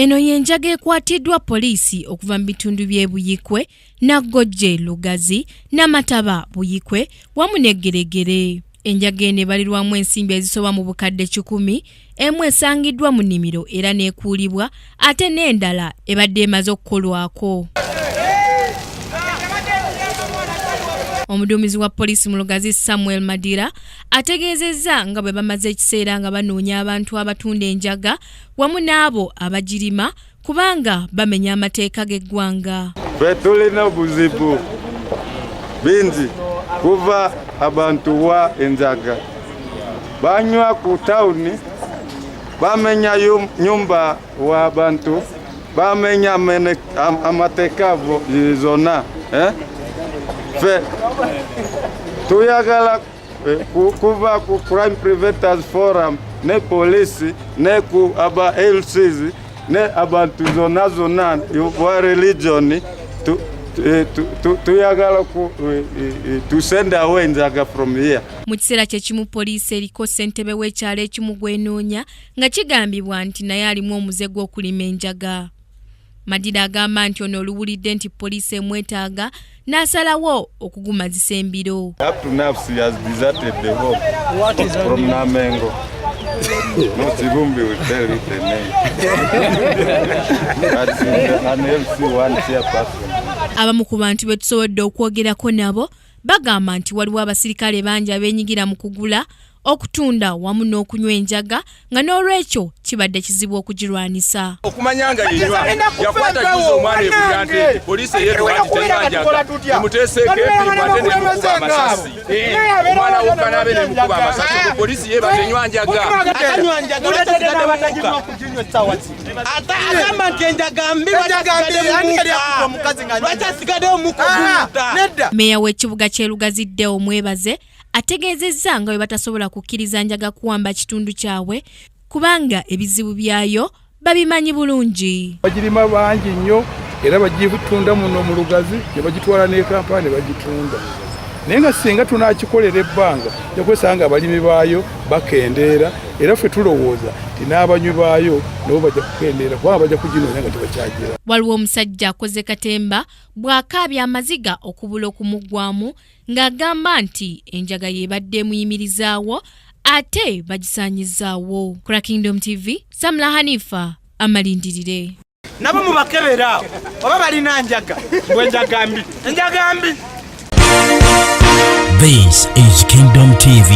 Eno y'enjaga ekwatiddwa poliisi okuva mu bitundu by'e Buyikwe, Naggojje, Lugazi, Namataba, Buyikwe wamu ne Geregere. Enjaga eno ebalirwamu ensimbi ezisoba mu bukadde 100, emu esangiddwa mu nnimiro era n'ekuulibwa ate n'endala ebadde emaze okukolwako. Omuduumizi wa poliisi mu Lugazi Samuel Madira ategeezezza nga bwe bamaze ekiseera nga banoonya abantu abatunda enjaga wamu n'abo abagirima kubanga bamenya amateeka g'eggwanga. Ffe tulina obuzibu bingi kuva abantu wa enjaga banywa ku tawuni, bamenya nyumba wa bantu, bamenya amateeka zonna. Ffe tuyagala kuva ku Crime Preventers Forum ne poliisi ne ku aba LCs ne abantu zonna zonna wa religion tuyagala to send away enjaga from here. Mu kiseera kye kimu poliisi eriko ssentebe w'ekyalo ekimu gwenoonya nga kigambibwa nti naye alimu omuze gw'okulima enjaga. Madira agamba nti ono oluwulidde nti poliisi emwetaaga n'asalawo okugumazisa embiro. Up to now she has deserted the home from Namengo. No, Kivumbi will tell you the name. But an LC1 chairperson. Abamu ku bantu be tusobodde okwogerako nabo bagamba nti waliwo abasirikale bangi abeenyigira mu kugula, okutunda wamu n'okunywa enjaga nga n'olwekyo kibadde kizibu okugirwanisa. Okumanya nga yenywa yakwata juzi omwana ebulya nti poliisi eyeetuka nti tenywa njaga emuteeseeko empingu ate nemukuba amasasi omwana wokkanaabe nemukuba amasasi olwo poliisi yeeba tenywa njaga. Agamba nti enjaga mbi, lwaki asigaddeyo omuka ogumuta? Meeya w'ekibuga ky'e Lugazi Deo Mwebaze ategeezezza nga bwe batasobola kukkiriza njaga kuwamba kitundu kyabwe kubanga ebizibu byayo babimanyi bulungi. Bagirima bangi nnyo era bagitunda muno mu Lugazi ne bagitwala n'e Kampala ne bagitunda, naye nga singa tunaakikolera ebbanga yakwesanga abalimi baayo bakendeera, era ffe tulowooza nti n'abanywi baayo nabo bajja kukendeera kubanga bajja kuginoonya nga tebakyagira. Waliwo omusajja akoze katemba bw'akaabya amaziga okubula okumuggwamu ng'agamba nti enjaga y'ebadde emuyimirizaawo ate bagisaanyizaawo. Kula Kingdom TV, Samla Hanifa amalindirire. Nabo mubakebera oba balina njaga, mbwe enjaga mbi, enjaga mbi. This is Kingdom TV.